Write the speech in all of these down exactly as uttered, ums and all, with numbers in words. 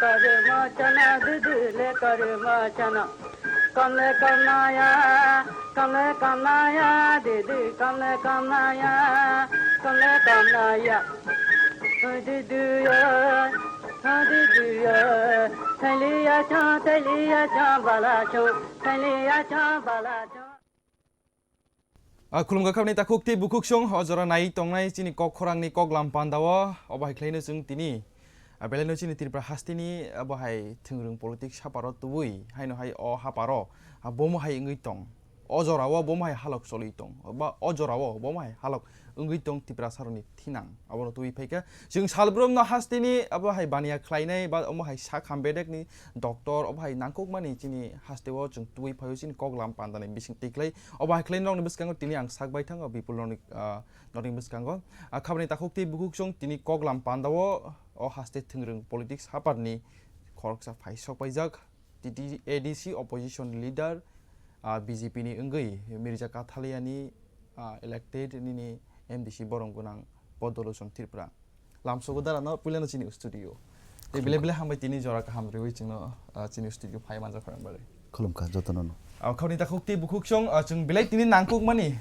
Karma chana didi le karma chana. Kamle kamnaya, kamle kamnaya, didi kamle kamnaya, kamle kamnaya. Didi ya, didi ya, thaliya cha, thaliya cha, bala cha, thaliya cha, bala cha. A, khulumkha khabni takhuk tei bukhuk song, o jora nai tongnai chini kok khorangni kok lam pandao, obo hai khlaino chwng tini, a, belaino chini Tripura hasteni, abo hai thwngrwng politics haparo tubui, haino hai o haparo, a, bomo hai wngwi tong. O jorao bomo hai halok choli tong, ba o jorao bomo hai halok wngwi tong Tiprasarokni thinang. Abono tubui phaikha. Chwng salbrumno hasteni abo hai baniya khlainai ba omo hai sak ham bedekni doctor, obo hai nangkukmani chini hasteo chwng tubui phaio chini kok lam pandani bising twi khlai. Obo hai khlai norokni bwskango tini ang sak bai thango Bipul norokni, ah, norokni bwskango. Ah, khabani takhuk tei bukhuk song tini kok lam pandao o haste thwngrwng politics haparni khoroksa phai sok paijak. T T A D C opposition leader, ah, B J P ni wngwi Mirza Kathaliani, ah, elected nini M D C borok gwnang Podoluchon Tripura. Lamsogo darano puilano chini studio. Tei bile bile hambai tini jora kaham riwi chwngno, ah, chini studio phai manjak phai bagwi. Khulumkha jotono no. Ah, khabni takhuk tei bukhuk song, ah, chwng belai tini nangkukmani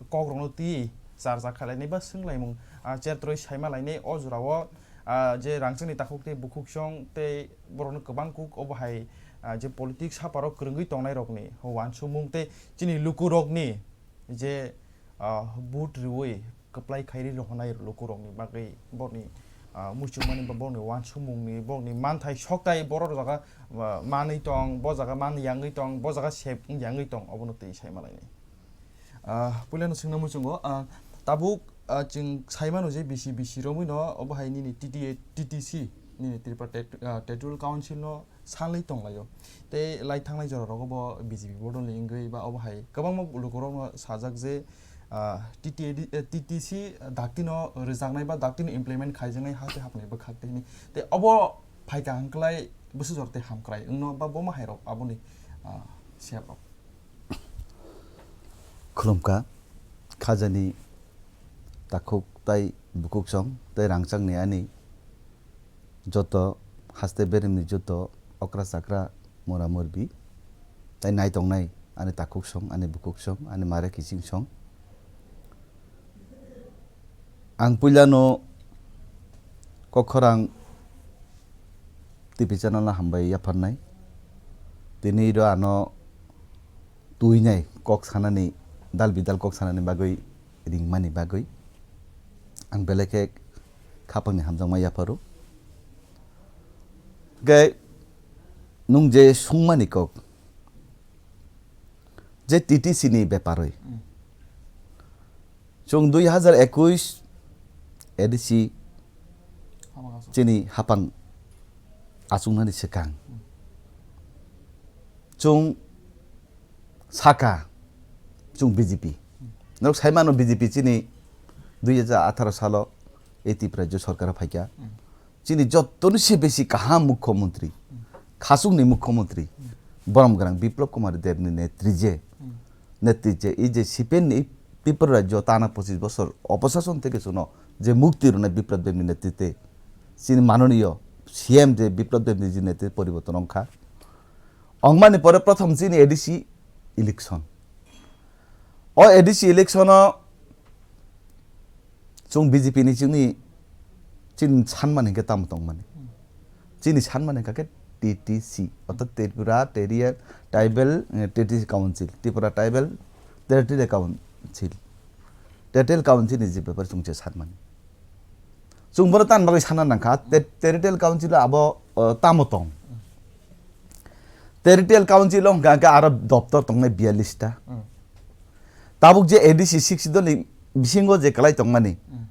kokrokno twi charcha khlainai ba swnglaimung, ah, chertroi saima lainai o jorao, ah, je rangchakni takhuk tei bukhuk song tei borokno kwbang kuk obo hai, ah, je politics haparo kwrwngwi tongnairokni uansukmung tei chini lukurokni je, ah, vote riwi kwplai khairi rohonai lukurokni bagwi borokni, ah, muchungmani ba borokni uansukmungni borokni manthai soktai borok jaga, ah, manwi tong, bo jaga man yangwi tong, bo jaga sep yangwi tong, obono twi saima lainai. Ah, puilano swngna muchungo, ah, tabuk, ah, chwng saimano je bisi bisi romwino obo hai nini T T A, T T C, nini Tripura Tet-, ah, Territorial Council no sanlai tonglaio. Tei lai thanglai jora rogo bo B J P bodol ni wngwi ba obo hai kwbangma lukurokno sajak je, ah, T T A D, eh, T T C daktino rwjaknai ba daktino implement khaijaknai haste hapnai bwkhak tei hini. Tei obo phaikha hwnkhlai bwswk jora tei hamkrai wngno ba bomo hai rok aboni, ah, sep rok. Khulumkha, khajani takhuk tai bukhuk song tei rangchakni ani joto haste beremni joto okra chakra mora morbi tai nai tongnai ani takhuk song, ani bukhuk song, ani mare kiching song. Ang puilano Kokhorang T V channel no hambai yapharnai. Tini ro ano tuinai kok sanani, dal bidal kok sanani bagwi ringmani bagwi ang belai khe khapangni hamjakma yapharo. Hwnkhe nwng je sungmani kok, je T T C ni beparwi. Mm. Chwng dui hazar ekush A D C chini hapang achuknani swkang. Chwng saka, chwng B J P. Norok sai mano B J P chini dui hazar atharo salo A T P rajyo sarkar phaikha. Chini jottoni se besi kaham mukhyamantri, khasukni mukhyamantri, borom gwnang Biplab Kumar Debni netrije, netrije, ei je C P M ni Tripura rajyo tana pochis bosor opashason theke chwngno je mukti rwnai Biplab Debni netrite, chini manoniyo C M je Biplab Debni je netrite poriborton wngkha. Wngmani pore prothom chini A D C election. O A D C election o chwng B J P ni chini, chini sanmani hwnkhe tamo tongmani? Chini sanmani hwnkha khe T T C, orthat Tripura Territorial Tribal, eh, Territory Council, Tripura Tribal Territorial Council, Territorial Council ni je bepar chwng se sanmani. Chwng bono tan bagwi sana nangkha, te-, Territorial Council abo, eh, tamo tong? Territorial Council o hwnkha khe aro doptor tongnai biyallis ta. Mm. Tabuk je A D C six dolni bisingo je kwlai tongmani, mm,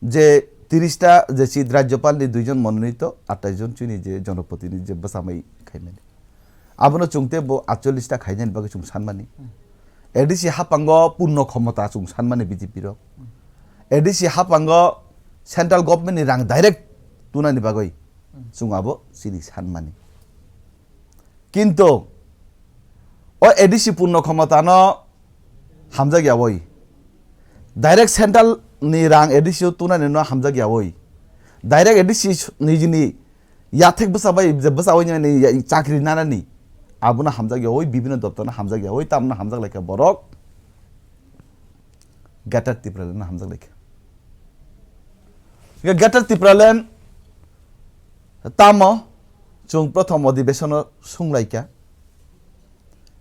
je tiris ta je seat Rajyopal ni duijon mononito, atais jon chini je Jonopoti ni je bwchamwi khaimani. Abono chwng tei bo atchollis ta khainani bagwi chwng sanmani. Hmm. A D C haphango purno khomota chwng sanmani B J P rok. Hmm. A D C haphango central government ni rang direct tunani bagwi, hmm, chwng abo chini sanmani. Kintu o A D C purno khomota no hamjak yawoi. Direct central ni rang A D C o tunani no hamjak yawoi. Direct A D C nijini yathek bwsa bai je bwsa oi nani ya-, chakri nanani, abono hamjak ya oi, bibhinno doptorno hamjak ya oi, tamno hamjak lai kha borok Greater Tipraland no hamjak lai kha. Greater Tipraland tamo chwng prothom odhibesono sung lai kha.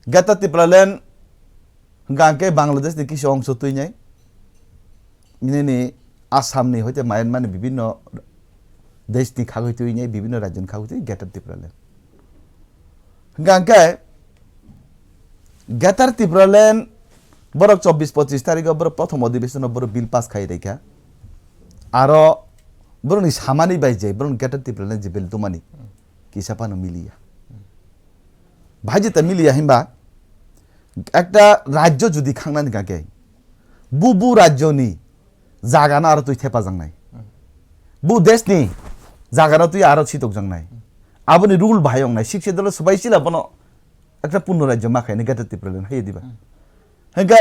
Greater Tipraland hwnkha khe Bangladesh ni kisa ongso twi nai. Nini Assam ni hoite Myanmar ni bibhinno desh ni khagwi twi nai, bibhinno rajyo ni khagwi twi Greater Tipraland. Hwnkha khe Greater Tipraland borok chobbish pochish tarikh o borok prothom odhibesono borok bill pass khai rikha. Aro borokni samani bai je borok Greater Tipraland je bill tumani kisa phano miliya. Bahai jeta miliya himba ekta rajyo jodi khangnani kake bu bu rajyoni jagano aro twi thepajaknai. Bu deshni jagano twi aro sitokjaknai. Aboni rule bahai wngnai. Sixth Schedule swbai sila bono ekta purno rajyo ma khaini Greater Tipraland hai diba. Hingke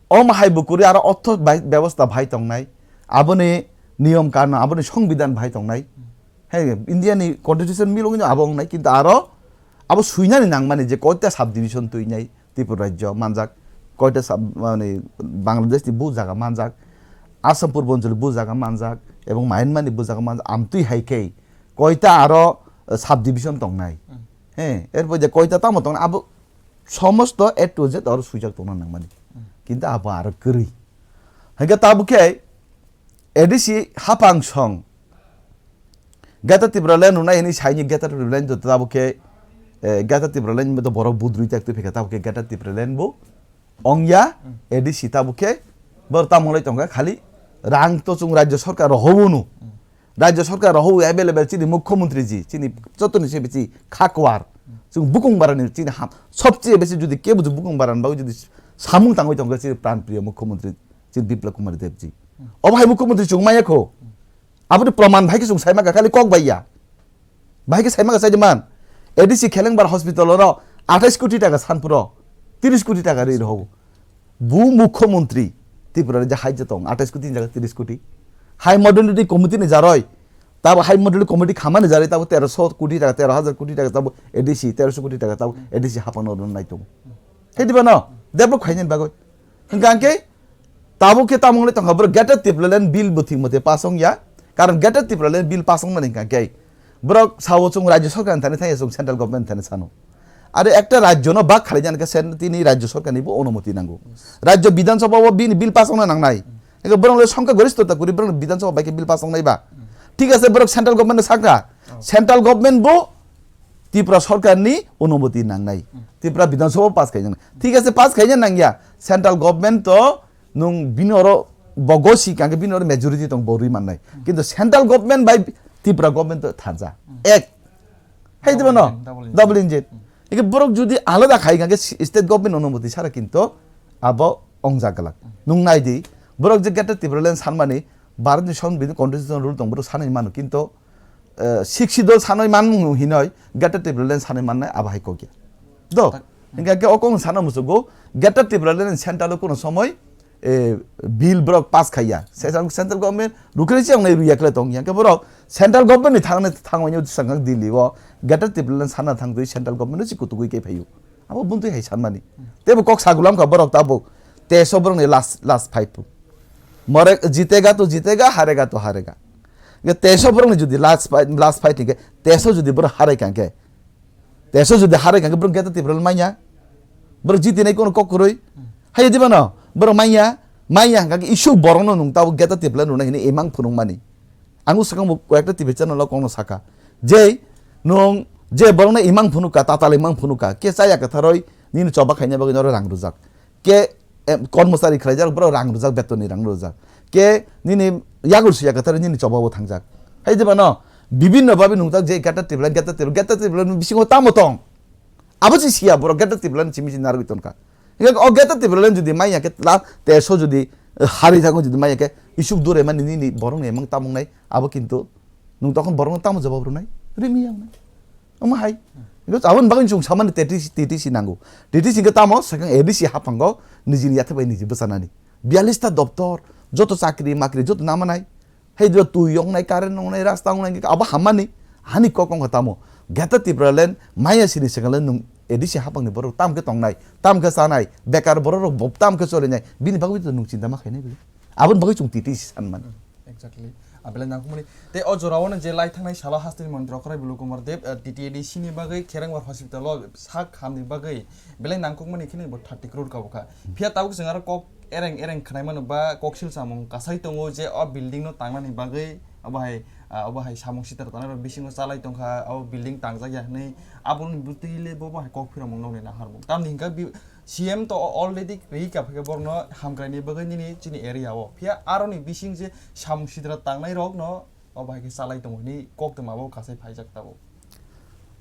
om hai bukuri aro ortho bai-, bebosta bahai tongnai. Aboni niyom kanun, aboni songbidan bahai tongnai. Hai India ni constitution milungino abo wngnai, kintu aro abo suinani nangmani je koita subdivision twinai. Tripura rajyo manjak, koita sub-, mane Bangladesh ni bu jaga manjak, Assam Purbanchal ni bu jaga manjak, ebong Myanmar ni bu jaga manjak, amtwi hai khe koita aro, eh, subdivision tongnai. Hmm. He, erpor je koita tamo tongnai, abo somosto A to Z aro swijak tongna nangmani. Hmm. Kintu abo aro kwrwi. Hai khe tabuk khe A D C hapang song Greater Tipraland rwnai hwnwi saini Greater Tipraland to tabuk khe, eh, Greater Tipraland to borok budrui tak twi phikha tabuk khe Greater Tipraland bo ongya. Hmm. A D C tabuk khe bor tamo lai tongkha khali rang to chwng rajyo sarkar rohobunu. Hmm. Rajyo sarkar rohobwi available chini mukhyamantri ji chini jotoni se bisi khakwar. Hmm. Chwng bukung barani chini ham sobcheye bisi jodi kebo jodi bukung barani bagwi jodi samung tangwi tongkha chini pran priyo mukhyamantri chini Biplab Kumar Deb ji. Hmm. Obo hai mukhyamantri chwng maya kho. Hmm. Aboni proman bahai khe chwng saima kha, khali kok bai ya. Bahai khe saima kha sai de man. A D C Khelengbar hospital oro athais koti taka sanphuro tris koti taka ri rohou. Bu mukhyamantri Tripura je hai je tong athais koti ni jaga tris koti. Hai modernity committee ni jaroi. Tabo hai modernity committee khamani jaroi tabo terosho koti taka, tero hajar koti taka tabo A D C, terosho koti taka tabo A D C hapang no nai tongo. Hai diba no? Develop khainani bagoi. Hingka hingke tabuk khe tamo wngwi tongkha borok Greater Tipraland bill bo thik mote pass wngya. Karon Greater Tipraland bill pass wngmani hingka khe borok sao chwng rajyo sarkar ni thani thangya chwng central government ni thani sano. Are ekta rajyo no bak khalaijani khe sen-, tini rajyo sarkar ni bo onumoti nango. Rajyo Bidhan Sabha o bini bill pass wngna nangnai. Hingke borok le songkha gorishtota kuri borok Bidhan Sabha bai khe bill pass wngnai ba. Thik ase borok central government no sakha. Oh. Central government bo Tripura sarkar ni onumoti nangnai. Hmm. Tripura Bidhan Sabha pass khaijak nang. Thik ase pass khaina nangya. Central government to nwng bini oro bogo si kangkhe bini oro majority tong bo rwi mannai. Hmm. Kintu central government bai Tripura government to thansa. Hmm. Ek. Hai diba no? Double engine, double engine. Double engine. Hmm. Eke borok jodi alada khai kangkhe si-, state government onumoti sara kintu abo ongjak glak. Hmm. Nwng nai di, borok je Greater Tipraland sanmani Bharat ni Songbidhan constitution rule tong borok sanai mano kintu eh, sixth schedule sanoi manmung hinoi Greater Tipraland sanoi mannai abo hai kokya. Do, tak. Hingke ke okong sana musugo Greater Tipraland central o kono somoi, eh, bill borok pass khaiya. Se central government rukre se ongnai ruya kle tong yang ke borok central government ni thangni thangoi ni sangkang Delhi o Greater Tipraland sana thangtwi central government si kutugui ke phayu. Abo buntui hai sanmani. Tebo kok sagulam kha borok tabuk. Teso borok ni last, last fight pu. More jitega to jitega, harega to harega. Nge teso borok ni jodi last fight, last fight hingke teso jodi borok harai kangke. Teso jodi harai kangke borok Greater Tipraland manya. Borok jiti nai kono kok kwrwi. Hai diba no? Borok manya, manya hingka ke isu borok no nung tabuk Greater Tipraland rwnai hini imang phunuk mani. Ang swkang bo koi ekta T V channel o kokno saka. Je nwng je borokno imang phunukha, tatal imang phunukha, khe chaya kwtharoi nini choba khaina bagwi norok rang rwjak. Khe, em, kormosari khlaijak borok rang rwjak, betonni rang rwjak. Khe nini yagur suya kwtharoi nini choba bo thangjak. Hai diba no, bibinno babi nungjak je Greater Tipraland, Greater Tipraland, Greater Tipraland bisingo tamo tong. Abo se siya borok Greater Tipraland simi se narwgwi tongkha. Hingke o Greater Tipraland jodi manya khe la teso jodi, eh, hari thago jodi manya khe isuk dure mani nini borok ni emang tamung nai abo kintu nwng tokon borok no tamo jawab rwnai rimi yang nai. Omo hai. Hingke aboni bagwi chwng samani T T C, T T C nango. T T C hingke tamo swkang A D C haphango nijini yathe bai niji bwchanani. Biyalista doptor, joto chakri makri joto namanai. Hai dilo twi yoknai, current yoknai, rasta yoknai, abo hammani. Hani kok wngkha tamo, Greater Tipraland maya sini swkang le nwng A D C hapangni borok tam khe tongnai, tam khe chanai, bekar borok rok bo tam khe cholinai, bini bagwi to nwng chinta ma khainai bwle? Aboni bagwi chwng T T A C sanmani. Exactly. Ah, belai nangkukmani. Tei o jorao no je lai thangnai salo hasteni montri Okrai Bulu Kumar Deb, eh, T T A D C ni bagwi Kherengbar hospital o sak hamni bagwi belai nangkukmani kheno bo thirty crore kabo kha. Phiya tabuk chwng aro kok ereng ereng khwnai mano ba koksil samung kasai tongo je o building no tangnani bagwi obo hai, ah, obo hai samung sitra tangnai rok bisingo chalai tongkha, o building tangjak ya hwnwi aboni bwtwi le bo bo hai kok phiramung nokni naharmung. Tamni hwnkha bi-, C M to already ri ka phaikha borokno hamkraini bagwi nini chini area o. Phiya aroni bising je samung sitra tangnai rokno o bahai khe chalai tongo hwnwi koktwma bo kasai phaijak tabuk.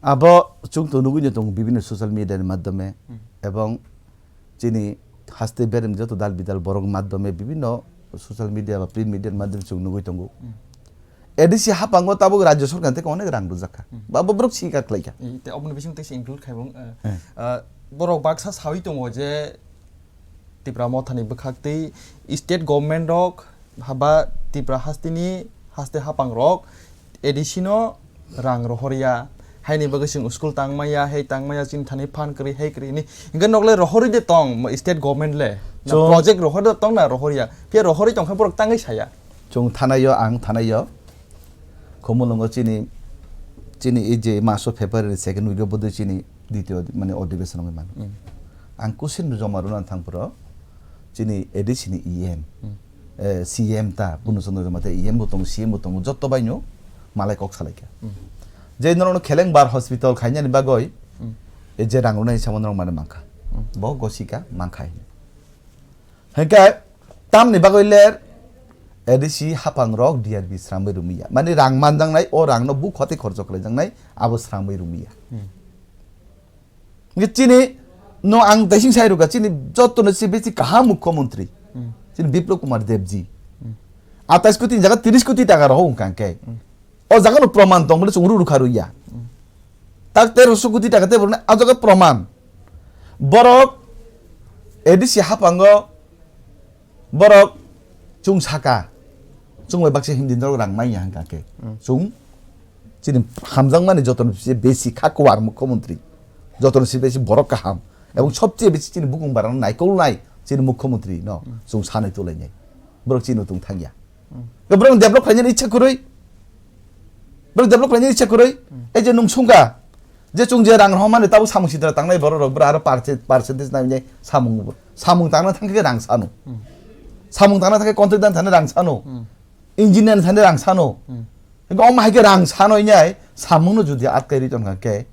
Abo chwng to nugwi no tongo bibinno social media ni madhyome Hmm. ebong chini haste berem joto dal bidal borok madhyome bibinno social media ba print media ni madhyome chwng nugwi tongo. Hmm. A D C hapango tabuk rajya sorkar tei onek rang rwjak kha. Hmm. Ba bo borok sika khlai kha. I te oboni bising teisa include khai bung, eh, Eh. eh, borok baksa sawi tongo je Tipra mothani bwkhak tei state government rok haba Tipra hasteni haste hapang rok A D C no rang rohorya, haini bagwi chwng school tangmaya, hei tangmaya, chini thani phan kwrwi, hei kwrwi hwnwi. Hwnkhe nok le rohorwi de tong, mo state government le. Na Chwng- project rohor de tong na rohorya. Phiya rohorwi tong khe borok tangwi saya. Chwng thanai-o, ang thanai-o. Khumulwngo chini, chini e je maso February ni second week o bodoi chini ditiyo mane odhibeson wngwi mano. Hmm. Ang kusin joma rwna thang phuru chini A D C ni E M, Hmm. eh, C M ta, Purno Chandra Debbarma ta E M bo tongo, C M bo tongo, jotto bai no malai kok salai kha. Hmm. Je norokno Khelengbar hospital khainani bagwi, Hmm. e je rang rwnai samo norok mane mankha. Hmm. Bo gosika mankha hino. Hwnkhe tamni bagwi ler A D C hapang rok D R B sramwi rwmya. Mani rang manjaknai o rang no bu khoti khorcho khlaijaknai abo sramwi rwmya. Hmm. Hwnkhe chini no ang taising sai rwkha chini joto no se besi kaham mukhyamantri. Hmm. Chini Biplab Kumar Debji. Hmm. Atais koti jaga tiris koti taka rohok wngkha hwnkhe. Hmm. O jaga no proman tong bole chwng rw rwkha rwya. Hmm. Tak teroso koti taka tei borokni a jaga proman. Borok A D C hapango borok chwng saka. Chwng bai baksa Hindi norok rang manya hwnkha khe. Hmm. Chwng chini hamjakmani jotono se besi kha kwar mukhyamantri. Jotono se besi borok kaham. Ebong sobcheye besi chini bukung barano naikolnai chini mukhyamantri no Hmm. chwng sanwi tulainai. Borok chini utung thangya. Hmm. Borok develop khlainani ichha kwrwi. Borok develop khlainani ichha kwrwi. Hmm. Ei je nung sungkha, je chwng je rang rohormani tabuk samung sitra tangnai borok rok, borok aro percent-, percentage nainai samung, samung tangna thangkhe rang sano. Hmm. Samung tangna thangkhe contractor thani rang sano. Hmm. Engineer thani rang sano. Hmm. Hwnkhe omo hai khe rang sano inai samungno jodi atkai ri tongkha khe,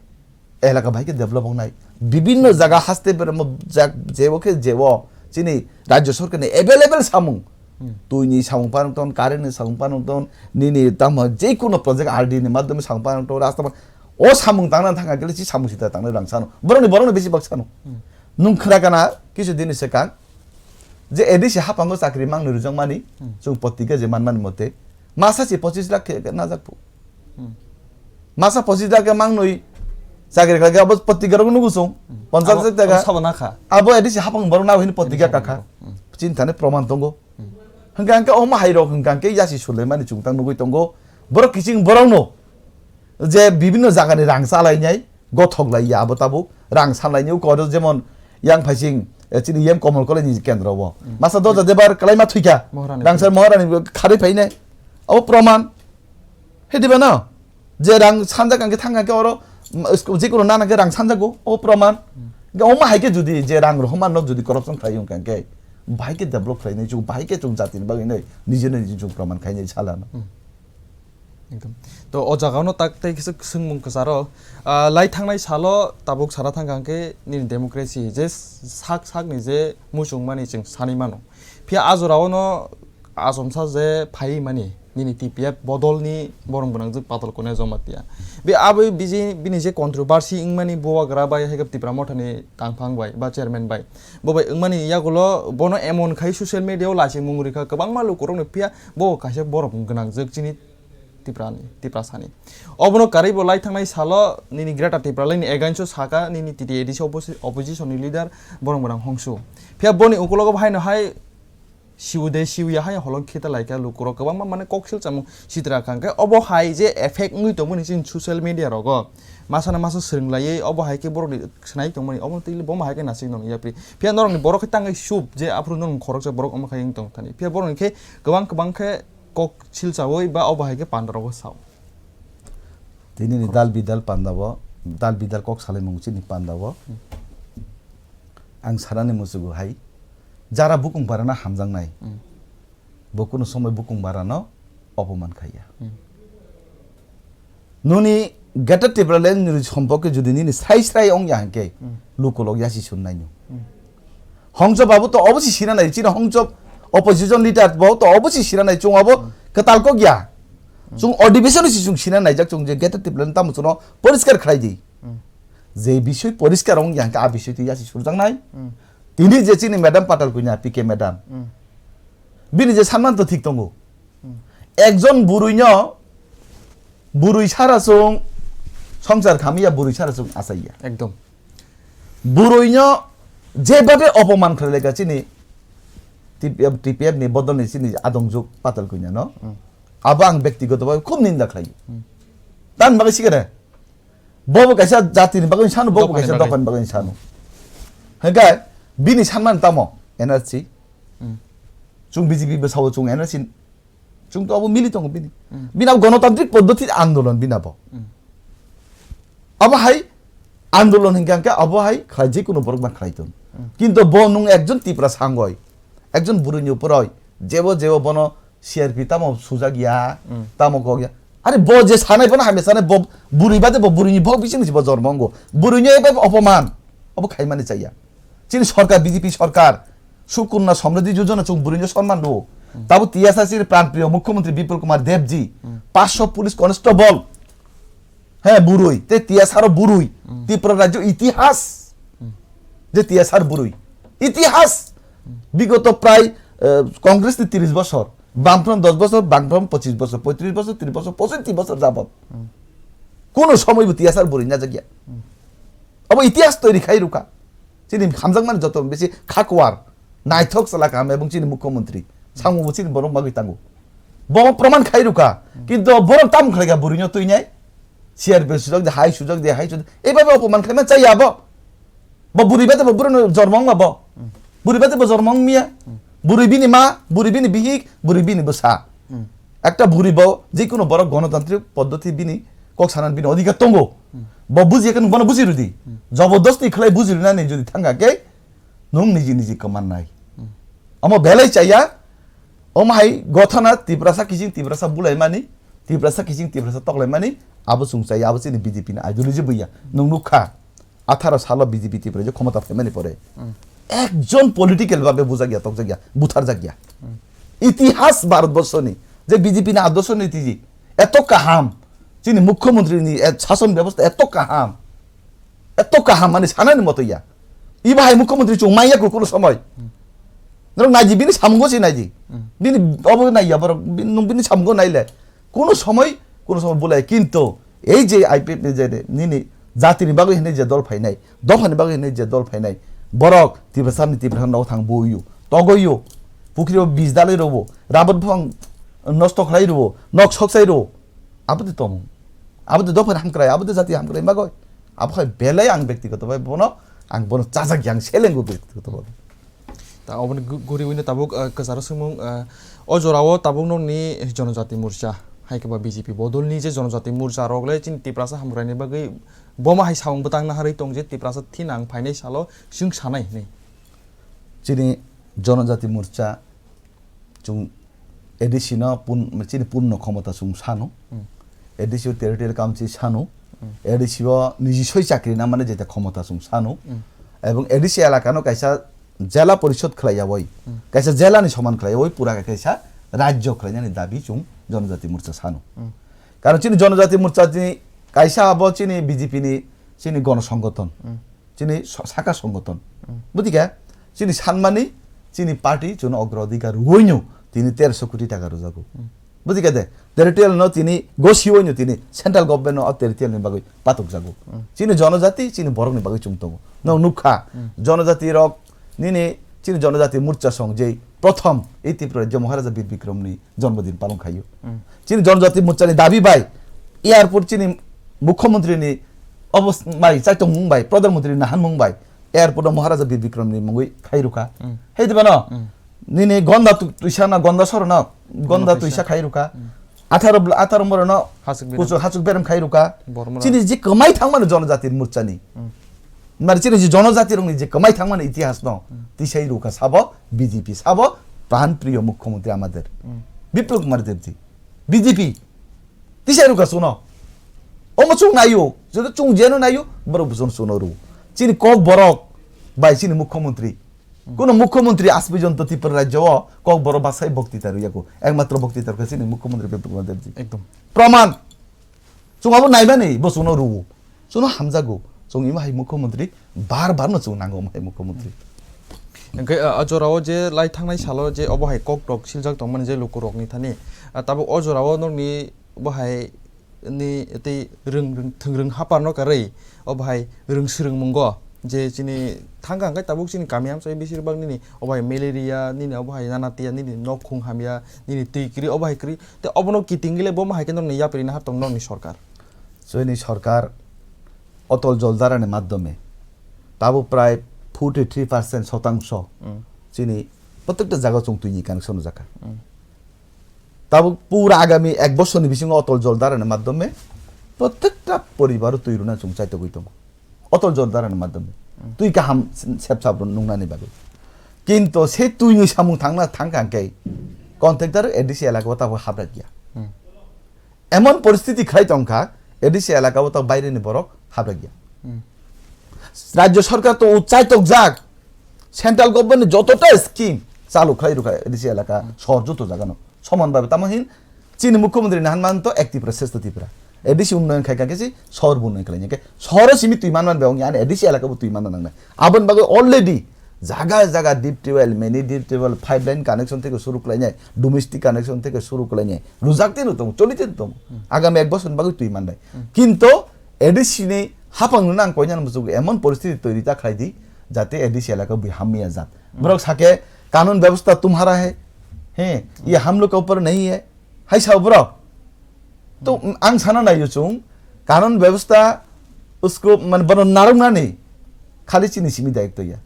elaka bai khe develop wngnai. Bibinno jaga haste beremo jak-, jebo khe jebo chini rajya sorkarni available samung. Hmm. Twini samung panok ton, current ni samung panok ton, nini tamo je kono project R D ni madhyome samung panok ton, rasta pan-, o samung tangna thangkha khe si samung sita tangna rang sano. Borokni, borokni besi bak sano. Hmm. Nung khwna kana kisu dini swkang je A D C hapango chakri mangni rwjakmani, Hmm. chwng potika je manmani mote, masa se pochis lakh khe najak phu. Hmm. Masa pochis lakh khe mangnwi chakri khlai khe abo potika rok nugu chwng, Hmm. ponchas Abo, lakh taka. Abo sabo nakha. Abo A D C hapang borok nabo hini potika Abo kakha. Hmm. Chini thani proman tongo. Hmm. Hwnkha hwnkhe omo hai rok hwnkha hwnkhe yasi Sulaimani chwng tang nugwi tongo. Borok kiching borokno je bibinno jagani rang chalainai, gothok lai ya abo tabuk rang sanlaini uko aro jemon yang phaising, eh, chini yem Komol Kolai ni kendro o. Hmm. Masa doja debar kalai ma thwikha. Moharani. Rang sar Moharani kharwi phainai. Abo proman. He diba no? Je rang sanjak ang khe thang ang khe oro, mm, sko-, jikunu nana khe rang sanjago. O proman. Hmm. Ge omo hai khe jodi je rang rohorma no jodi corruption khlai wng kha khe, bahai khe develop khlai nai chu, bahai khe chung jati ni bagwi nai, nije nai je chung proman khai nai sala no. Hmm. Ekdom. To o jaga no tak tei kisa swngmung kwcharo, ah, lai thangnai salo tabuk sana thang kha khe nini democracy je sak sak ni je muchung mani chwng sanwi mano. Phiya a jora o no achomsa je phai mani nini T P F bodol ni borong gwnang jwk Patal Kanya Jamatia. Be abo biji bini je controversy wng mani Bubagra bai hai khe Tipra Motha ni tangphang bai ba chairman bai. Bo bai wng mani yagulo bono emon khai social media o lachi mung rikha kwbangma lukurok ni phiya bo kaisa borok gwnang jwk chini Tiprani, Tiprasani. Obono karwi bo lai thangnai salo nini Greater Tipraland ni against o saka nini T T A D C opposi-, opposition ni leader borong borang hongsu. Phiya boni ukulogo bo haino hai Siu de siu ya hai holong kheta lai kha lukurok kwbangma mane kok sil chamung sitra kha. Hwnkhe obo hai je effect wngwi tongmani chini social media rogo. Masa na masa swrwng laiwi obo hai khe borokni swnai tongmani obo twi bomo hai khe nasing nong yapri. Phiya norokni borok khe tangwi sup je aphuru norokni khoroksa borok omo khai wng tong thani. Phiya borokni khe kwbang kwbang khe kok sil chawi ba obo hai khe panda rogo sao. Tini ni dal bidal panda bo, dal bidal kok salai mung chini panda bo. Ang sanani musugo hai, jara bukung barana hamjaknai. Hmm. Bo kunu somoi bukung barano opoman khaiya. Hmm. Nuni Greater Tipraland ni sompoke jodi nini srai srai ongya hwnkhe, hmm, lukulok yasi sunnai nw. Hmm. Hongchop abo to obosi sina nai, chini hongchop opposition leader bo to obosi sina nai, chung abo kwtal kok ya. Chung adhibeshon si chung sina naijak, chung je Greater Tipraland tamo chuno poriskar khlai di. Hmm. Je bisoi poriskar ong yang a bisoi twi yasi surjak nai. Hmm. Tini je chini madam Patal Kunya, P K madam. Hmm. Bini je sanman to thik tongo. Hmm. Ekjon burui no, burui sara sung songsar khamiya, burui sara sung asaiya. Ekdom. Burui no jebabe opoman khlai ka chini T P F, T P F ni bodol ni chini adong juk Patal Kunya no. Hmm. Abo ang bektigoto bhabe khub ninda khlai. Hmm. Tan bagwi sikare. Bobo kaisa jati ni bagwi sanu, bobo kaisa dopha ni bagwi sanu. Hwnkhe bini sanman tamo N R C. Hmm. Chung B J P bwsao chung N R C. Chung to abo mili tongo bini. Hmm. Bini abo gonotantrik poddoti andolon bini abo. Hmm. Abo hai andolon hingka hingke abo hai khlai je kono borok ban khlai ton. Hmm. Kintu bo nung ekjon Tipra sangoi, ekjon burui ni uporoi, jebo jebo bono C R P tamo sujak ya, hmm, tamo kok ya. Are bo je sanai bono hamya sanai bo burui bade bo burui ni bok bising si bo jormo ongo. Burui ni ebo opoman. Abo khaimani chaya. Chini sorkar, B J P sorkar, Sukunna Samriddhi Yojana chung burui no sonman rwo. Hmm. Tabo T S R C ni pranpriyo Mukhyamantri Bipul Kumar Debji, hmm, paanch sho police constable. He, burui, te T S R o burui. Hmm. Tripura rajyo itihas. Hmm. Je T S R burui. Itihas. Hmm. Bigoto prai, eh, Congress ni tris bosor. Bamfront dos bosor, Bamfront pochis bosor, poitris bosor, tris bosor, pochoti bosor jabot. Hmm. Kono somoi bo T S R burui na jagya. Hmm. Abo itihas toiri khai ruka. Chini hamjakmani joto bisi khakwar, naithok chwla kaham ebong chini mukhyamantri. Samung bo chini borok bagwi tango. Bo proman khai ruka. Hmm. Kintu borok tam khlai ga burui no tuinai. C R P sujak de, hai sujak de, hai sujak. Eba bo opoman khlaima chaya bo. Bo buri bade bo buri no jormo wngma bo. Hmm. Buri bade bo jormo wngmiya. Hmm. Buri bini ma, buri bini bihik, buri bini bwsa. Hmm. Ekta buri bo, jikunu borok gonotantrik poddoti bini kok sanan bini odhikar tongo. Hmm. Bo bujiya khe nwng bono buji rwdi. Hmm. Jobodosti khlai buji rwnani jodi thangkha khe, nwng niji niji kwmannai. Hmm. Omo belai chaya, omo hai gothana Tiprasa kiching Tiprasa bulaimani, Tiprasa kiching Tiprasa toklaimani, abo chwng chaya, abo chini B J P ni ideology buya. Nwng nukha, atharo salo B J P Tripura je khomota phaimani pore, hmm, ekjon political babe bujakya, tokjakya, butharjakya. Hmm. Itihas Bharatborsho ni je B J P ni adorsho ni tiji eto kaham, chini mukhyamantri ni, eh, sason bebostha eto kaham, eto kaham mani sanani moto ya. Iba hai mukhyamantri chung manya kuno somoi. Hmm. Norok naidi bini samungo se naidi. Hmm. Bini obo naiya borok, bin-, nwng bini samungo naile. Kuno somoi, kuno somoi bulai. Kintu ei je I P F T ni je nini jatini bagwi hinwi je dol phainai, dophani bagwi hinwi je dol phainai, borok Tiprasa ni Tiprasa nogo thang buiyo, togoiyo, pukri o bij dalai rwo, rabar buphang nosto khlai rwo, nok soksai rwo, abo de tongmung, abo de dophani hamkrai, abo de jati hamkrai bagwi, abo khai belai ang bektigoto bai bono, ang bono chajak yang selengo bektigoto bai. Ta oboni gu-, guri wino tabuk, eh, kwcharo swngmung, eh, o jorao tabuk nokni Jonojati Morcha, hai khe ba B J P bodolni je Jonojati Morcha rok le chini Tiprasa hamkraini bagwi boma hai samung bwtang naharwi tong je Tiprasa thinang phainai salo chwng sanai hinwi. Chini Jonojati Morcha chwng A D C no pun-, chini purno khomota chwng sano. Hmm. A D C o territorial council sano. Hmm. A D C o niji soi chakri na mane jeta khomota chwng sano. Hmm. Ebong A D C elaka no kaisa jela porishod khlai yawi. Hmm. Kaisa jela ni soman khlai yawi pura kaisa rajyo khlainani dabi chwng Jonojati Morcha sano. Hmm. Karon chini Jonojati Morcha ni kaisa abo chini B J P ni chini gono songothon. Hmm. Chini so-, saka songothon. Hmm. Buti khe, chini sanmani, chini party, chini ogrodhikar rwino, tini terso koti taka rwjago. Hmm. Buti khe de, territorial no tini gosi wino tini central government no o territorial ni bagwi patok jago. Hmm. Chini jonojati, chini borok ni bagwi chwng tongo. No nukha, hmm, jonojati rok, nini chini Jonojati Morcha song je Prothom ei Tripura rajyo Maharaja Bir Bikramni jonmodin palon khaio. Hmm. Chini Jonojati Morchani dabi bai airport chini mukhyamantri ni obos-, bai chaitongmung bai, Pradhan Mantri nahanmung bai airport o Maharaja Bir Bikramni mungwi khai rwkha. Hmm. Hai diba no? Hmm. Nini gonda tu-, tuisa na gonda soro no, gonda gonda tuisa. Tuisa khai rwkha. Hmm. Atharo bla-, atharo moro no hasuk berem. Kuchuk hasuk berem khai rwkha. Bormora. Chini je kwmai thangmani Jonojati Morchani. Hmm. Mari chini je Jonojati rokni je kwmai thangmani itihas no, hmm, tisai rwkha sabo B J P, sabo pran priyo mukhyamantri amader. Hmm. Biplab Kumar Debji. B J P. Tisai rwkha suno. Omo chung naio, joto chung jeno naio, borok buson suno rw. Chini kok borok bai chini mukhyamantri. Hmm. Kuno mukhyamantri aaj porjonto Tripura rajyo o kok borok basai boktita rwya ko. Ekmatro boktita rwkha chini mukhyamantri Biplab Kumar Debji. Ekdom. Proman. Chwng abo naimani bo chwngno rwo. Chwngno hamjago. Chwng imo hai mukhyamantri bar bar no chwng nango omo hai mukhyamantri. Hwnkhe, ah, o jorao je lai thangnai salo je obo hai kok rok siljak tongmani je lukurokni thani, ah, tabuk o jorao nokni bo hai ni tei rwng, rwng, thwng rwng hapar no karwi obo hai rwng swrwng mungo je chini thangka hwnkhe tabuk chini kami amchai besir bak nini obo hai malaria, nini obo hai nanatia, nini nok khung hamya, nini twi kwrwi, obo hai kwrwi. Tei obono kitingwi le bomo hai khe nokni yapri naha tong nokni sorkar. Chini sorkar Otol Jol Darani madhyome tabuk prai forty three percent sotangso, mm, chini protekta jaga chwng twini connection rwjakha. Mm. Tabuk pura agami ek bosorni bisingo Otol Jol Darani madhyome protekta poribaro twi rwna chwng chaitogwi tongo. Otol Jol Darani madhyome. Hmm. Twi kaham se-, sepsap rw nungnani bagwi. Kinto se twini samung thangna thangkha hwnkhe contractor A D C elaka o tabuk habra gya. Hmm. Emon poristiti khlai tongkha, A D C elaka o tabuk baireni borok habra gya. Hmm. Rajyo sorkar to uchai tokjak, central government ni jotota scheme chalu khlai rwkha A D C elaka, hmm, sohor joto jagano. Soman babe tamo hin chini mukhyamantri nahan man to ek Tripura shrestho Tripura. A D C unnoyon khai kha khe si sohor bo unnoyon khlai khe sohor o simi twi man man be ong ani A D C elaka bo twi man nang nai. Aboni bagwi already jaga jaga deep tubewell, mini deep tubewell, pipeline connection theke suru khlai nai, domestic connection theke suru khlai nai. Rujak tino tongo, choli tino tongo. Hmm. Agami ek bosor ni bagwi twi man nai. Hmm. Kinto A D C ni hapang no nang koina muchuk emon poristiti toiri ta khlai di jate A D C elaka bui hamya jat. Hmm. Borok sake kanun byabostha tumhara hai. He, ye hum log ka upar nahi hai. Hai sao borok. To, mm, ang sana naio chwng, kanun byabostha usko, mane, bono narwknani khali chini simi daityo ya.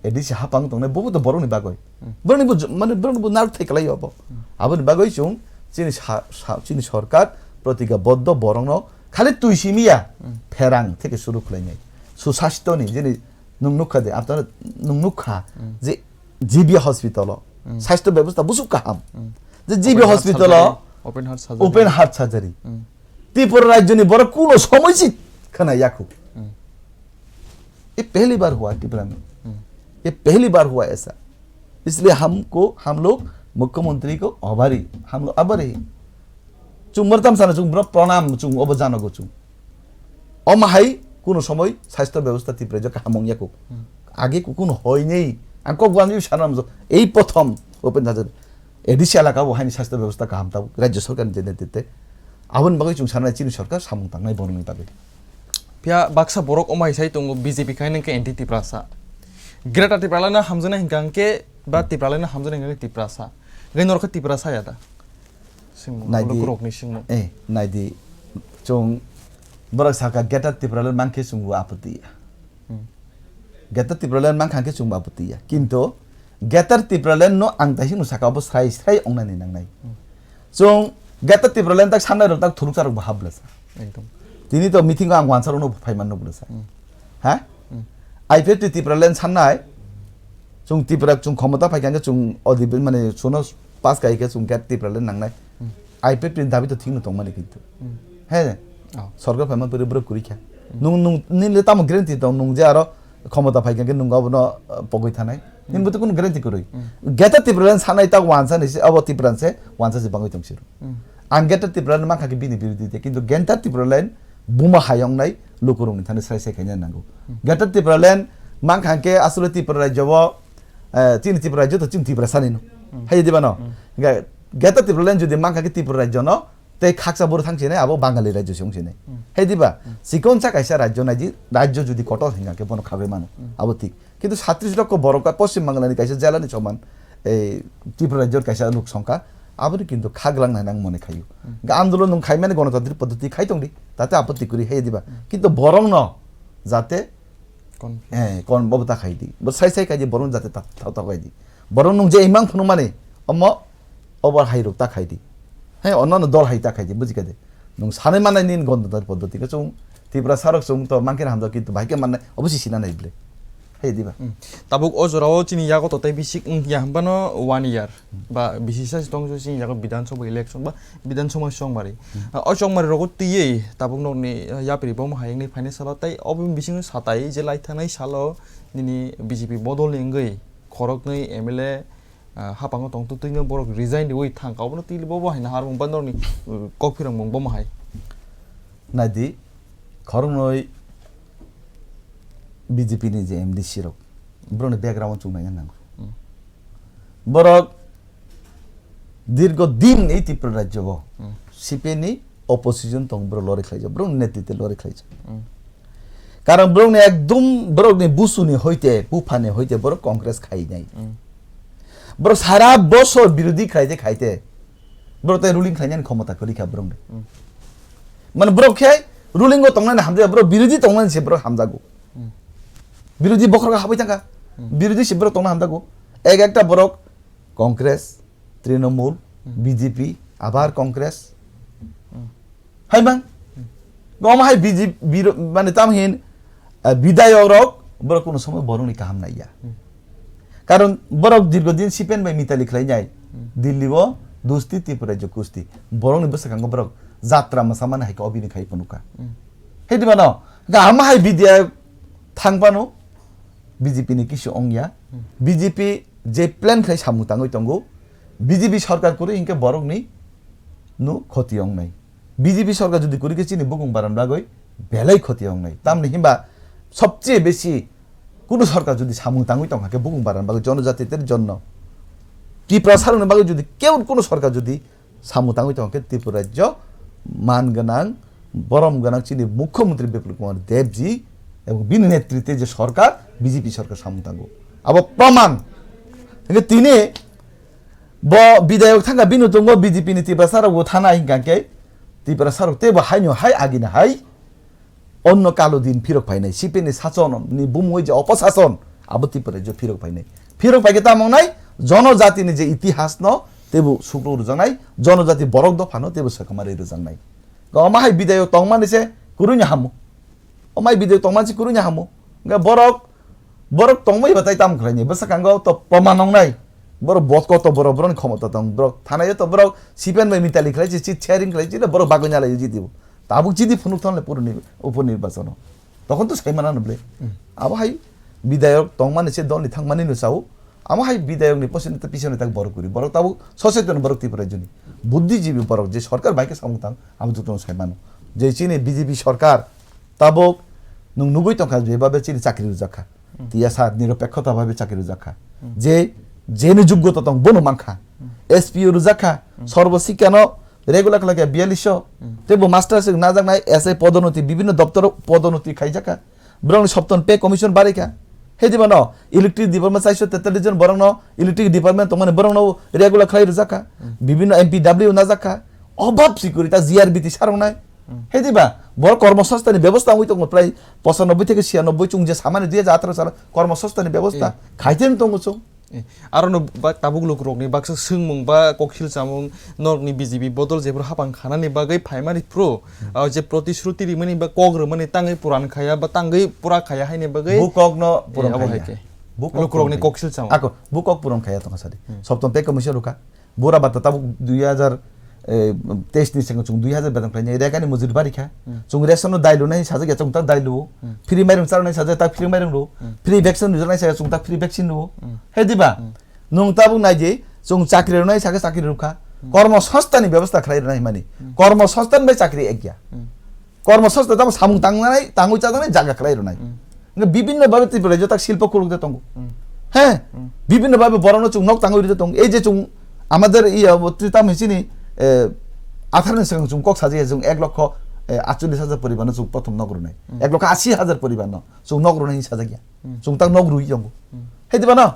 A D C hapang tongnai, bobo to borokni bagwi. Hmm. Borokni bo j-, mane, borokni bo narwk thai kwlai obo. Hmm. Aboni bagwi chwng chini sa-, sa-, chini sorkar protigaboddo borokno khali twi simi ya, hmm, pherang theke suru khlainai. Susasthoni, jeni Nwng nukha de, aptano nwng nukha, hmm, je G B hospital o, hmm, sasthya bebosta busuk kaham. Hmm. Je G B hospital o open heart surgery, open heart surgery. Hmm. Tripura rajyoni borok kuno somoi si khna yakhu. Hmm. Ye pehli bar hua Tripura mein. Hmm. Ye pehli bar hua aisa. Isliye hamko, hum log mukhyamantri ko abhari, hum log abhari. Chwng murtam sana chwng bro pranam chwng obo janogo chwng. Omo hai kuno somoi sasthya bebosta Tripura rajyo kaham wng yaku. Hmm. Age ku-, kuno hoi nei. Ang kok bangwi sana mujo. Ei prothom open jajak. A D C elaka bo haini sasthya bebosta kaham tabuk rajyo sorkar ni jene tete. Aboni bagwi chwng sana chini sorkar samung tangnai borokni bagwi. Phiya baksa borok omo hai sai tongo B J P khai nang khe anti Tiprasa. Greater Tipraland no hamjaknai hinkha hwnkhe ba Tipraland no hamjaknai hinkha khe Tiprasa. Gai norok khe Tiprasa ya da. Singmo, naidi, borok rokni singmo. Eh, naidi, chwng borok saka Greater Tipraland mankhe chwngbo apoti ya. Hmm. Greater Tipraland mankha khe chwngbo apoti ya. Kinto Greater Tipraland no ang taisingno saka obo srai srai ongnani nangnai. Hmm. Chwng Greater Tipraland tak sanai rok tak thuruk charok bo hap bwlasa. Ekdom. Tini to meeting o ang wansa rokno phaiman no bwlasa. Hmm. Ha? Hmm. I P F T Tipraland sannai, chwng Tripura chwng khomota phaikha hwnkhe chwng odi mane suno pass kai khe chwng khe Tipraland nangnai. Hmm. I P F T dabi to thikno tongmani kintu. Hmm. He? Oh. Sorkar phaima pore borok kwrwi kha. Hmm. Nwng, nwng, nini le tamo guarantee tong, nwng je aro khomota phaikha hwnkhe nwng abono, uh, pogwi thanai. Hmm. Nini bo to kunu guarantee kwrwi. Hmm. Greater Tipraland sanai ta wansa ni se, abo Tipraland se, wansa se bangwi tong siro. Hmm. Ang Greater Tipraland mankha khe bini birodhi de, kintu Greater Tipraland buma hayongnai lukurokni thani srai sai khaina nango. Hmm. Greater Tipraland mankha khe asole Tripura rajyo bo, eh, chini Tripura rajyo to chini Tripura sani no. Hmm. Hai diba no? Hmm. Ge-, Greater Tipraland jodi mankha khe Tripura rajyo no, tei khaksa boro thang sinai abo Bangali rajyo se wng sinai. Hmm. Hai diba? Hmm. Chikon sa kaisa rajyo nai di, rajyo jodi kotor hinga khe bono khagwi mano. Hmm. Abo thik. Kintu satrish lokho borok ka Poschim Bangla ni kaisa jela ni soman. ei Tripura rajyor kaisa luk songkha, aboni kintu khaglang nai nang mone khayu. Ga andolon nung khaimani gonotantri poddoti khai tongdi, tate apotti kuri hai diba. Kintu borokno jate Kon- eh, kon bobo ta khai di. Bo sai sai khai di, borok jate ta, ta, ta khai di. Borok nung je imang phunukmani, omo obo hai rok ta khai di. Hai, onno dol hai ta khai di, buji kha de. Nung sanai manai nini gonotantri poddoti khe chwng Tripura sarok chwng to mankhe hamjak kintu bahai khe mannai, obo si sina nai bwle. Hai diba? Hmm. Tabuk o jorao chini yago totai bisik wng ya hwnbano one year. Ba bisi sa si tong chini yago Bidhan Sabha election ba Bidhan Sabha chongmari. Hmm. Ah, o chongmari rogo twiwi tabuk nokni, ah, yapri bomo hai wngni phaini salo tei obo bisingo satai je lai thanai salo nini B J P bodolni wngwi khoroknwi M L A, ah, hapango tong twino borok resign riwi thang ka obono twi bobo hai nahar wng ba nokni, uh, kok phirang mung bomo hai. Naidi khoroknwi B J P ni je M D C rok, borokni background chwng naina nango. Hmm. Borok dirgo din ni Tripura rajyo bo Hmm. C P M ni opposition tong borok lori khlaijak, borok netritwe lori khlaijak. Hmm. Karon borokni ekdom borokni busuni hoite, buphani hoite borok Congress khainai. Hmm. Borok sara bosor birodhi khlaite khaite, borok tai ruling khlainani khomota kwrwi kha borokni. Hmm. Mane borok khe ruling o tongnani hamjak, borok birodhi tongnani se borok hamjago. Hmm. Birodhi bokhorok habwi thangkha. Hmm. Birodhi se borok tongna hamjago. Ek ekta borok Congress, Trinamool, Hmm. B J P, abar Congress. Hmm. Hai mang? Hmm. Gom hai B J P, biro-, mane tam hin, eh, bidayok rok borok kuno somoy borokni kaham naiya. Hmm. Karon borok dirgo din C P M bai mitali khlai nai. Hmm. Delhi o dusti, Tripura o kusti. Borokni bwskango borok jatra mwsa mani hai khe obini khai phunukha. Hmm. Hai di mano, kaham hai bidayok thang phano B J P ni kisu ongya. Hmm. B J P je plan khlai samung tangwi tongo, B J P sarkar kwrwi hinkhe borokni no khoti wngnai. B J P sarkar jodi kwrwi khe chini bukung baran bagwi belai khoti wngnai. Tamni hinba sobcheye besi kunu sarkar jodi samung tangwi tongkha khe bukung baran bagwi jonojati ter jonno Tripura sarokni bagwi jodi keu kunu sarkar jodi samung tangwi tongkha khe Tripura rajyo man gwnang, borom gwnang chini Mukhyamantri Biplab Kumar Deb ji ebong bini netritwe je sarkar, B J P sarkar samung tango. Abo proman. Hinkhe tini bo bidayok thangkha bini tongo B J P ni Tiprasa rok bo thana hinkha khe Tiprasa rok teibo haino hai agini hai onno kalo din phirok phainai C P M ni sason ni bumui je oposason abo Tripura rajyo phirok phainai. Phirok phaikhe tamo wngnai jonojati ni je itihas no teibo sukro rwjaknai, jonojati borok dopha no teibo swkama rwi rwjaknai. Omo hai bidayok tongmani se kwrwini hamo. Omo hai bidayok tongmani se kwrwini hamo. Hinkhe borok Borok tongmani batai tam khlaini, bwswkango to proman wngnai. Borok bot koto borok, borokni khomota tong. Borok thanaio to borok C P M bai mitali khlai chi, chi sharing khlai chi, borok bagwi nalai jidi bo. Tabuk jidi phunuk thongle puruni upor nirbachono. Tokon to saimana no bwle. Hmm. Abo hai bidayok tongmani se dolni thangmani no sao. Amo hai bidayokni posoni to pisoni tak borok kwrwi. Borok tabuk soseton borok Tripura rajyoni. Buddhijibi borok je sarkar bai khe samung tang, amo jotono saimano. Je chini B J P sarkar tabuk nwng nugwi tongkha je babe chini chakri rwjak kha. Hmm. Tiya sa niropekhota bhabe chakri rwjak kha. Hmm. Je, jeni jugota tong bono mankha. Hmm. S P O rwjak kha, Hmm. Sarva Shiksha no regular khlai kha biyallish o. Hmm. Tei bo master se najaknai S I podonoti, bibhinno doptor podonoti khaijak kha. Borokni Saptan Pay Commission barikha. He diba no, electric department saiso tetallis jon borokno, electric department tongmani borokno regular khlai rwjak kha. Hmm. Bibhinno M P W najak kha. Obhab sikuri ta G R B T saroknai. Hmm. He diba, borok kormo sostani bebosta wngwi tongo prai pochanobbai theke chiyanobboi chwng je samani dui hajar atharo salo kormo sostani bebosta Eh. khaiteng tongo chwng. Eh, aro no ba tabuk lukurokni baksa swngmung ba koksil chamung norokni B J P bodol jephru hapang khanani bagwi phaimani phru, Hmm. ah, je protishruti rimani ba kok rwmani tangwi puran khaya ba tangwi pura khaya haini bagwi, Bu kokno eh, puron abo khaya. hai khe. Bu kok Lukurokni puron khaya. koksil chamung. Ako, bu kok puron khaya tongkha sadi. Hmm. Saptan Pay Commission rwkha. Bura bata tabuk dui hajar, eh, teis ni sengkhe chwng dui hajar beton khlainai, rekani mojuri barikha. Hmm. Chwng ration no dai lunai sajak ya chwng tak dai luo. Hmm. Free mairung charwnai sajak tak free mairung luo. Hmm. Free vaccine rwjaknai sajak chwng tak free vaccine luo. Hmm. He diba? Hmm. Nwng tabuk nai di, chwng chakri rwnai sakhe chakri rwkha. Hmm. Kormo sostani bebosta khlai rwnai hwnmani. Hmm. Kormo sostan bai chakri ekya. Hmm. Kormo sostan tamo samung tangnai, tangwi chajaknai jaga khlai rwnai. Hmm. Nge bibhinno bhabe Tripura rajyo tak silpo khulukde tongo. Hmm. He? Hmm. Bibhinno bhabe borokno chwng nok tangwi rwde tongo. Ei je chwng amader iya bo twi tamo chini, eh, atharni swkang chwng kok sajaya chwng ek lokho, eh, atchollish hajar poribarno chwng prothom nok rwnai. Hmm. Ek lokho asi hajar poribarno chwng nok rwnai hinwi sajakya. Hmm. Chwng tak nok rwi tongo. Hmm. He diba no?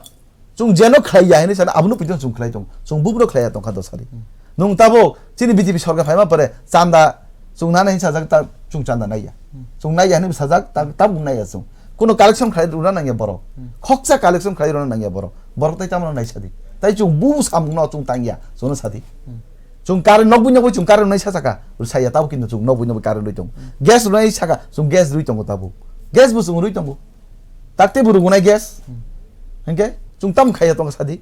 Chwng jeno khlai ya hinwi sana, abono poito chwng khlai tongo. Chwng buphuru khlai ya tongkha dosari. Nwng tabuk chini B J P sorkar phaima pore chanda chwng nana hinwi sajak, ta chwng chanda nai ya. Chwng nai ya hinwi sajak, ta-, tabuk nai ya chwng. Kuno collection khlai rwna nang ya borok. Khoksa collection khlai rwna nang ya borok. Borok tai tamo nai sadi. Tai chwng bu samung no chwng tang ya, chwngno sadi. Chwng current nokbui nokbui chwng current rwnai sasaka, rwsai ya tabuk kintu chwng nokbui nokbui current rwi tongo. Gas rwnai saka, chwng gas rwi tongo tabuk. Gas bo chwng rwi tongo. Takte bo rwgwnai gas. Hinkhe chwng tamo khaiya tongo sadi.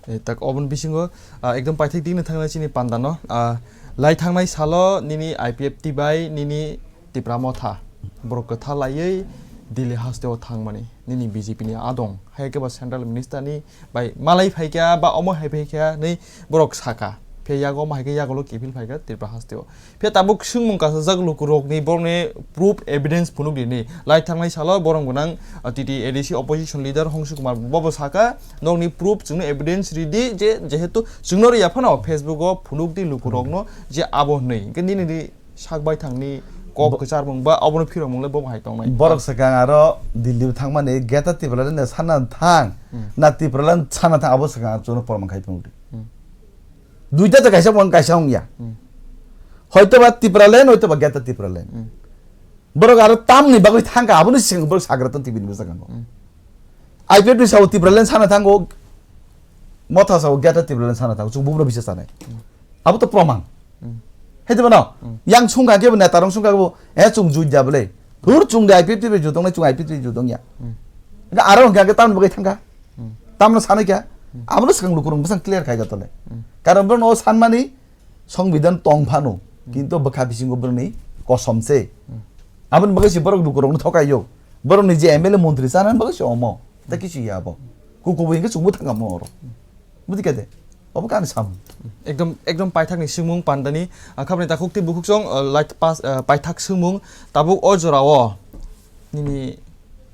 Eh, tak oboni bisingo, ah, ekdom paithak dikno thangnai chini panda no. Ah, lai thangnai salo nini I P F T bai nini Tipra Motha borok kwtha laiwi Delhi hasteo thangmani nini B J P ni adong. Hai khe ba Central Minister ni bai malai phaikha ba omo hai phaikha hinwi borok saka. Phiya yago omo hai khe yagulo kiphil phaikha Tripura hasteo. Phiya tabuk swngmung kasajak lukurokni borokni proof evidence phunuk rini. Lai thangnai salo borom gwnang, ah, T T A D C opposition leader Hongshu Kumar bobo saka, nokni proof chwngno evidence ridi je jehetu chwngno riya phano Facebook o phunuk di lukurokno je abo hinwi. Hinkhe nini ri sak baithangni kok kwcharmung ba obono phirokmung le bo hai tongnai. Borok swkang aro Delhi thangmani Greater Tipraland sana thang, na Tipraland sana thang, abo swkang aro chwngno porman khai phunuk di. Duita ta kaisa wng kaisa wngya. Hoito ba Tipraland, hoito ba Greater Tipraland. Borok aro tamni bagwi thangkha, aboni sing borok sagra ton T V ni bwskango. I P F ni sao Tipraland sana thango, Motha sao Greater Tipraland sana thango, chwng bumno bisa sanai. Abo to proman. Hedi bano, yang sungkha kebo neta rong sungkha kebo, eh, chwng judia bole. Hur chwng de I P F ni bai jutong nai, chwng I P F ni jutong ya. Aro hwnkha khe tamni bagwi thangkha. Tamno sanai kha. Abono swkang lukurok bwsang clear khai gatole. Karon borok no sanmani, Songbidan tong phano, kintu bwkha bisingo borokni kosom se. Aboni bagwi se borok lukurokno thokaio. Borokni je M L A montri chanani bagwi se omo. Tei kisu ya abo. Kukubui hwnkhe chwngbo thangkha mo oro. Budi kade? Obo kani samung. Ekdom, ekdom paithakni swngmung pandani, ah, khabni takhuk tei bukhuksong, ah, light pass, ah, paithak swngmung tabuk o jorao nini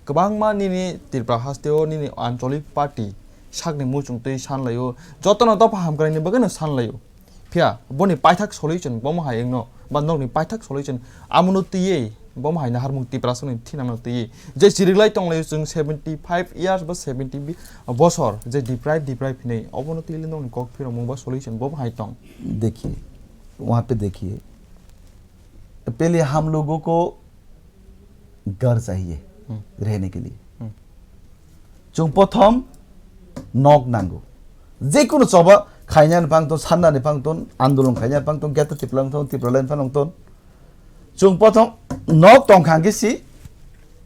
kwbangma nini Tripura hasteo nini ancholik party sakni muchung twi sanlaio. Jotono dopha hamkraini bagwino sanlaio. Phiya boni paithak solution bomo hai wngno, ba nokni paithak solution amono twiwi bomo hai naharmung Tiprasani thinangno twiwi. Je chiriklai tonglaio chwng seventy five years ba seventy bi-, bosor je deprive, deprive hinwi, obono twiwi nokni kok phirokmung ba solution bomo hai tong. देखिए, वहाँ पे देखिए, पहले हम लोगों को घर चाहिए रहने के लिए। Chwng prothom nok nango. Jekunu choba khainani phang ton, sannani phang ton, andolon khainani phang ton, Greater Tipraland phang ton, Tipraland phang ton. Chwng prothom nok tongkha hwnkhe si,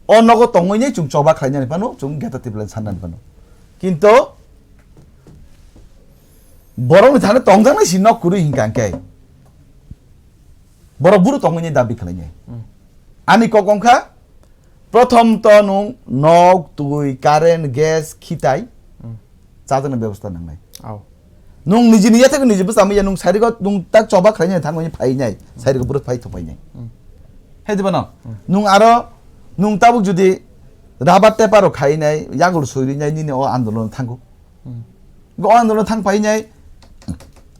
o nogo tongwi nai chwng choba khlainani phano chwng Greater Tipraland sannani phano. Kinto borokni thani tongjaknai si nok kwrwi hwnkha hwnkhe borok buru tongwi nai dabi khlainai. Ani kok wngkha, Prothom to nwng nok, twi, current, gas, khitai chajakna bebosta nangnai. Nwng nijini yathakni niji bwchamwi ya, nwng sairwgo nwng tak choba khlainai thangwi phainai, sairwgo bwrwi phai thupainai. Hai diba no? Nwng aro, nwng tabuk jodi rubber taper rok khainai, yagul soirinai nini o andolon thango. Go o andolon thang painai,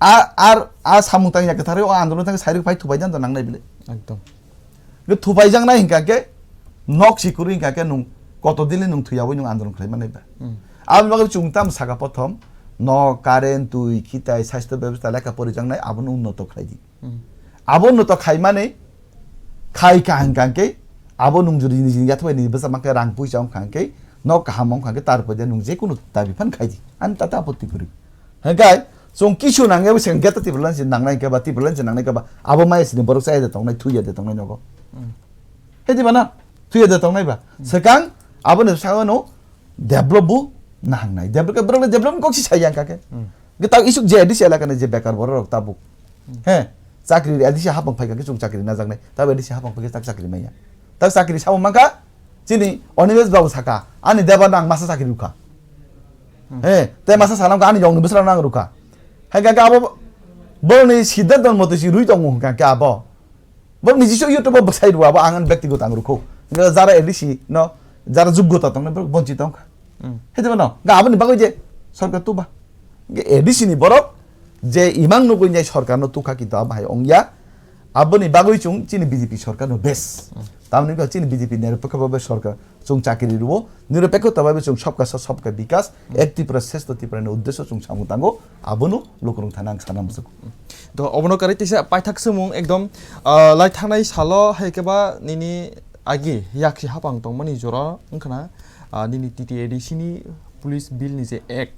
a, ar, a samung tangya kwtharwi o andolon thang sairwgo phai thupai dan to nangnai bile. Ekdom. Ge thupaijaknai hingka khe, nok si kwrwi hingka khe nwng koto dili nwng thwiyawi nwng andolon khlai mannai ba. Aboni bagwi chwng tamo saka prothom, nok, current, twi, khitai, sastho bebosta, lekha porijaknai, abono unnoto khlai di. Abo unnoto khaimani, khai ka hingka khe, abo nwng jodi nijini yathubai ni bwsa mankhe rang puisa wngkha khe, nok kaham wngkha khe, tarpore nwng jekunu dabi phan khai di. Ani tata apotti kwrwi. Hingkai, chwng kisu nangya bo se Greater Tipraland se nangnai khe ba, Tipraland se nangnai khe ba, abo maya sini borok chaya de tongnai, thuya de tongnai nogo. He diba na? Thuya de tongnai ba. Swkang, abo ni sakao no develop bo nahangnai. Develop khe borok le develop kok si saya kha khe. Ge tao isuk je A D C elaka ni je bekar borok rok tabuk. He, chakri A D C hapang phai kha khe chwng chakri najaknai. Tabo A D C hapang phai khe tak chakri maya. Tak chakri sabo mankha, Chini Animesh babu saka, ani deba nang masa chakri rukha. He, te masa sanam ka ani yong ni bwsra nang rukha. Hai ka abo, borok ni siddhant don motoi si rui tongo hingka khe abo. Borok ni jisu YouTube o bwsai rw abo ang ani bektigoto ang rukho. Hingka jara A D C no, jara juggo ta tong borok bonchi tong kha. He diba no, ga abo ni bagwi je sorkar tuba. Hingke A D C ni borok je imang nugwi nai sorkar no tukha kintu abo hai ongya. Aboni bagwi chwng chini B J P sorkar no bes. Tamoni wngkha chini B J P nirapekho bhabe sorkar chwng chakiri rwo, nirapekho ta bhabe chwng sabka sath sabka bikas, ek Tripura shreshtha Tripura ni uddesho chwng samung tango, abono lukurok thani ang sana muchungo. To obono kwrwi teisa paithak swngmung ekdom, ah, lai thangnai salo hai khe ba nini agi yaksi hapang tongmani jora wngkhana, ah, nini T T A D C ni police bill ni je act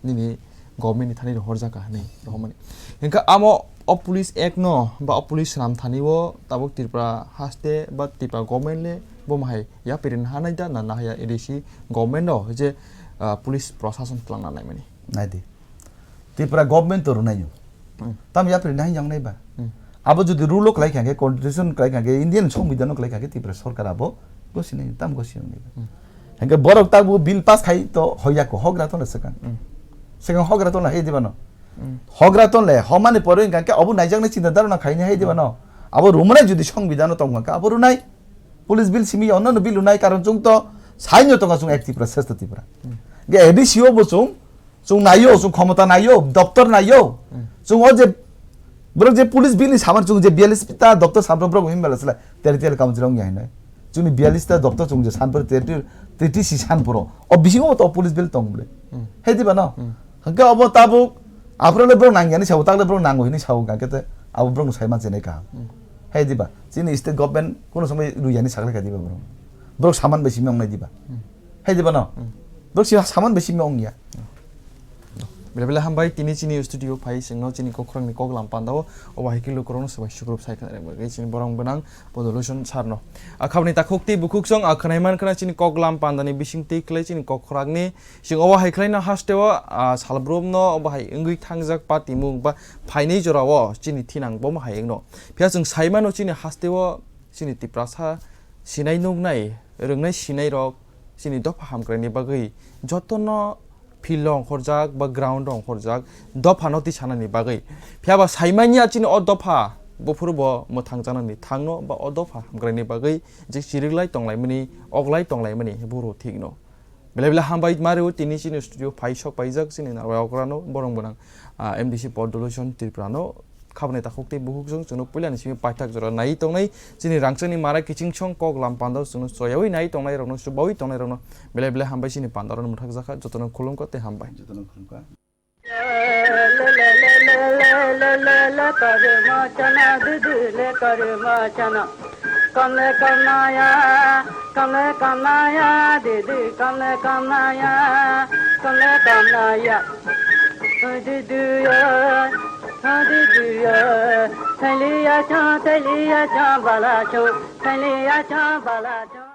nini government ni thani rohorjak ka hinwi rohormani. Hinkhe amo o police act no ba o police swnam thani o tabuk Tripura haste ba Tripura government le bo mahai yapri na hanai da na nahaya A D C government o je, ah, police prosason twlangna naimani. Naidi. Tripura government to rwnai no. Hmm. Tam yapri nai yang nai ba. Hmm. Abo jodi rule o kwlai kha khe, constitution kwlai kha khe, Indian Songbidan o kwlai kha khe Tripura sorkar abo gosi nai, tam gosi nai ba. Hmm. Hingke borok ta bo bill pass khai to hoya ko hogra to le swkang. Hmm. Swkang hogra to le hai diba no. Hmm. Hogra to le homani pore hingka khe abo naijak nai chinta daro na khai ni hai diba no. Abo rumnai jodi Songbidan o tong kha khe abo runai. Police bill simi ya, onno bill unai, karon chwng to saino tongo chwng ek Tripura, shreshtha Tripura. Hmm. Ge A D C o bo chwng, chwng naio, chwng khomota naio, doptor naio. Hmm. Chwng o je, borok je police bill ni saman chwng je biyalish ta doptor sampro borok himba lasla, territorial council ong ya hinai. Chwngni biyalish ta doptor chwng je sanpro territorial, T T C sanpro. O bisingo to police bill tong bole. Hmm. Hai diba no? Hmm. Hingke obo tabuk, aphuru le borok nangyani sao, tak le borok nango hinui sao, hingke te abo borok no sai manse nai kaham. Hmm. Hai diba? Chini state government kuno somoi ruyani sakle kha diba borok? Borok saman bai simi ong nai diba? Hmm. Hai diba no? Hmm. Borok si saman bai simi ong ya. Belai belai hambai tini chini studio phai chwngno chini kok khorang ni kok lam panda o, obo hai khe lukurok no swbai sukrub sai khna rwmani chini borok gwnang Podolution sir no. A khabni takhuk tei bukhuk chwng a khwnai man khna chini kok lam panda ni bising tei kwlai chini kok khorang ni Chwng obo hai khlaina haste o, ah, salbrum no obo hai wngwi thangjak patimung ba phainai jora o chini thinang bo ma hai wngno. Phiya chwng sai mano chini haste o chini Tiprasa sinai nuknai, rwngnai sinai rok chini dopha hamkrai ni bagwi joto no field o ongkhorjak ba ground o ongkhorjak dopha no twi sanani bagwi. Phiya ba sai manya chini o dopha buphuru bo mwthang janani thangno ba o dopha hamkrai ni bagwi je chiriklai tonglaimani, oklai tonglaimani buro thikno. Belai belai hambai mario tini chini studio phai sok paijak chini narwai okrano borong bonang, ah, M D C Podolution Tripura no khabni takhuk tei bukhuk jong chwngno puila ni simi paithak jora nai tongnai chini rangchakni mara kiching chong kok lam pandao chwngno choyawi nai tongnai rokno chubawi tongnai rokno belai belai hambai chini pandao rokno mwthak jakha jotono khulumkha tei hambai. Jotono khulumkha. Kamle kamnaya, kamle kamnaya, didi kamle kamnaya, kamle kamnaya. Didi ya, didi ya, thaliya cha, thaliya cha, bala cha, thaliya cha, bala cha.